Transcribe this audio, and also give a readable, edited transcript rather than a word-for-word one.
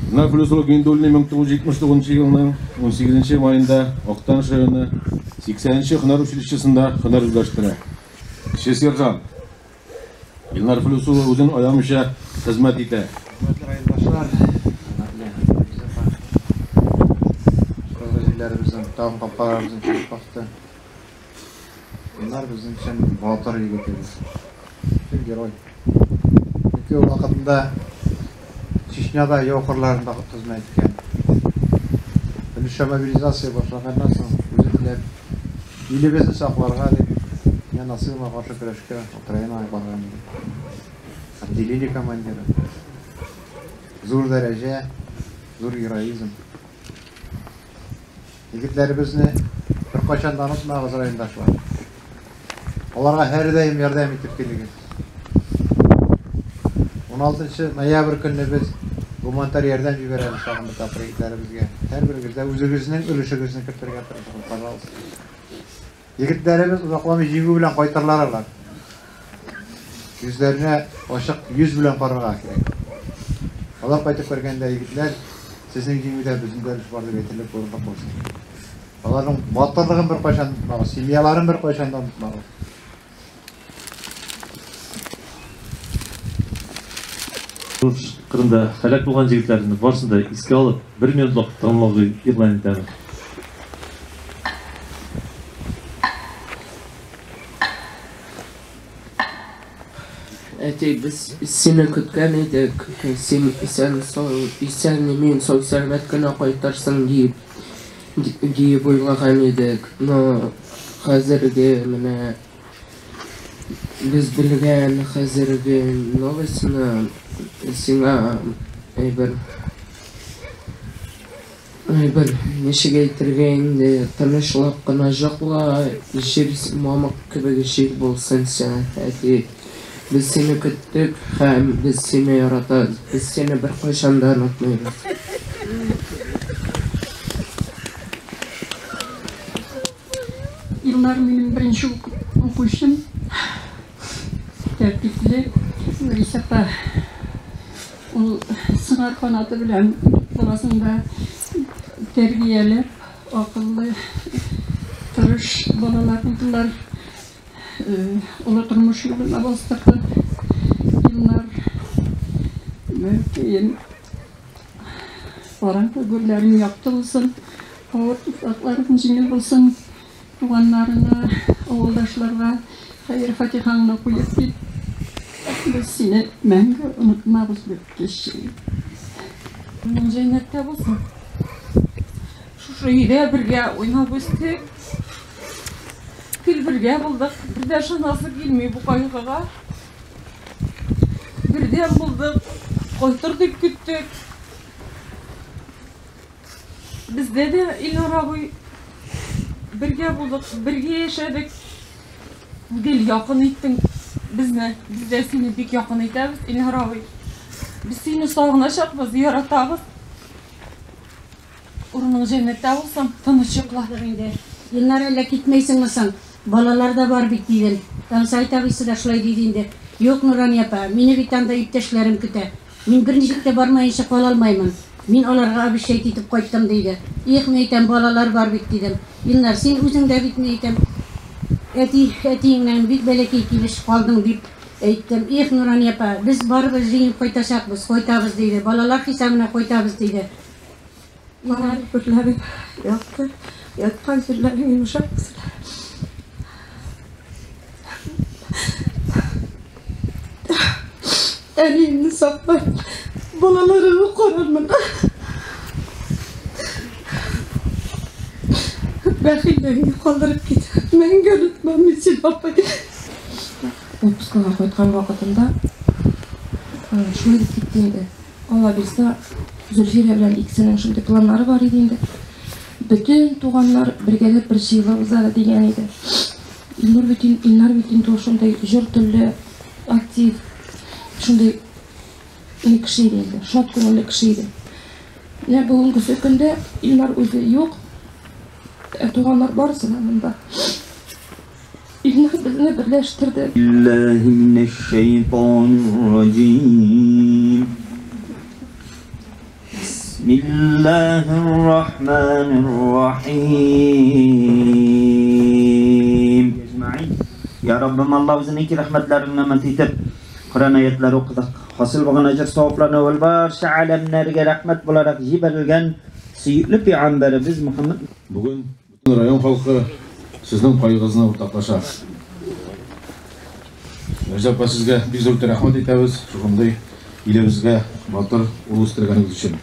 Илнар Флүс улы Гиндуллин 1979 елның 18 маенда Актаныш районы 80 нче һөнәр училищесында һөнәр үзләштерә. Кече сержант. Илнар Флүс улы үзен аямыйча хезмәт итә. Хөрмәтле райондашлар, хөрмәтле Фәйзә апа. Кыргыз җирләребезнең тагын капкаларыбызны килеп басты. Илнар безнең чын батыр егетебез. Чын герой. Чөнки ул вакытында Чечняда яу кырларында хезмәт иткән. Өлешчә мобилизация башланганнан соң үзе теләп илебезне сакларга дип, нацизмга каршы көрәшкә Украинага барган иде. Отделение командиры. Зур дәрәҗә, зур героизм. Егетләребезне беркайчан да онытмагыз, райондашлар. Аларга һәрдаим ярдәм итеп килегез. 16 ноябрь көнне без гуманитар ярдәм җибәрәбез тагын бер тапкыр егетләребезгә. Һәрберегез дә үзегезнең өлешегезне кертергә тырышыгыз, пожалуйста. Егетләребез озакламый җиңү белән кайтырлар алар. Йөзләренә ачык йөз белән карарга кирәк. Алар кайтып кергәндә, егетләр, сезнең җиңүдә безнең дә өлеш бар дип әйтерлек горурлык булсын. Аларның батырлыгын беркайчан онытмагыз, семьяларын беркайчан да онытмагыз. Сугыш кырында һәлак булган җегетләрне барысын да искә алып, бер минутлык тынлык игълан итәбез. Әти, без сине көткән идек. Син исән-сау, исән-имин, сау-сәламәт кенә кайтырсың дип, диеп уйлаган идек. Но хәзерге менә без белгән хәзерге новостьны сиңа әйбер Бер ничек әйтергә инде, тынычлап кына җокла, җир мамык кебек җир булсын сиңа, әти. Без сине көттек һәм без сине яратабыз. Без сине беркайчан да онытмыйбыз. Илнар минем беренче укучым. Тәртипле. Гөлүсә апа ул сыңар канаты белән баласын да тәрбияләп, акыллы, тырыш балалар булдылар. Олы тормыш юлына бастырды. Илнар мөмкин. Караңгы гүрләрең якты булсын, авыр туфракларың җиңел булсын. Туганнарына, авылдашларга хәер-фатихаңны куеп кит. Без сине мәңге онытмабыз, бәбкәчем. Урының җәннәттә булсын. Шушы өйдә бергә уйнап үстек. Гел бергә булдык. Бер дә ышанасы килми бу кайгыга. Бердәм булдык. Кайтыр дип көттек. Бездә дә Илнур абый бергә булдык, бергә яшәдек. Гел якын иттең безне. Без дә сине бик якын итәбез, Илнур абый. Без сине сагыначакбыз, яратабыз. Урының җәннәттә булсын, тыныч йокла. Инде. Илнар, әллә китмәйсеңме соң? Балалар да бар бит, дидем. Тансайт абыйсы да шулай диде инде. Юк, Нурания апа, мине бит анда иптәшләрем көтә. Мин берничек тә бармаенча кала алмаймын. Мин аларга обещать итеп кайттым, диде. Их, мин әйтәм, балалар бар бит, дидем. Илнар, син үзең дә бит, мин әйтәм, әти, әтиеңнән бик бәләкәй килеш калдың, дип әйттем. Их, Нурания апа, без барыбер җиңеп кайтачакбыз, кайтабыз, диде. Балалар хисабына кайтабыз, диде. Илнар, гүрләрең якты, яткан җирләрең йомшак булсын. Әниемне саклар, балаларымны карармын. Бәхилләреңне калдырып кит. Мәңге онытмам мин сине, апай. Отпускага кайткан вакытында шулай дип китте инде. Алла бирсә, Зөлфирә белән икесенең шундый планнары бар иде инде. Бөтен туганнар бергәләп бер җыелабыз әле дигән иде. Илнур бит Илнар бит инде ул шундый җор телле, актив, шундый ни кеше иде инде, шат күңелле кеше иде. Менә бүгенгесе көндә Илнар үзе юк, ә туганнар барысы да монда. Илнар безне берләштерде. Биллаһи минәш-шәйтанир-раҗим. Бисмиллаһир-рахманир-рахим. Я Раббым, Алла үзенең рәхмәтләреннән мәнт итеп, Коръән аятлары укыдык. Хасил булган әҗер савапларны әүвәл барча әләмнәргә рәхмәт буларак җибәрелгән сөекле пәйгамбәребез Мөхәммәд. Бүген бөтен район халкы сезнең кайгыгызны уртаклаша. Мирза апа, сезгә бик зур рәхмәт әйтәбез, шушындый илебезгә батыр ул үстергәнегез өчен.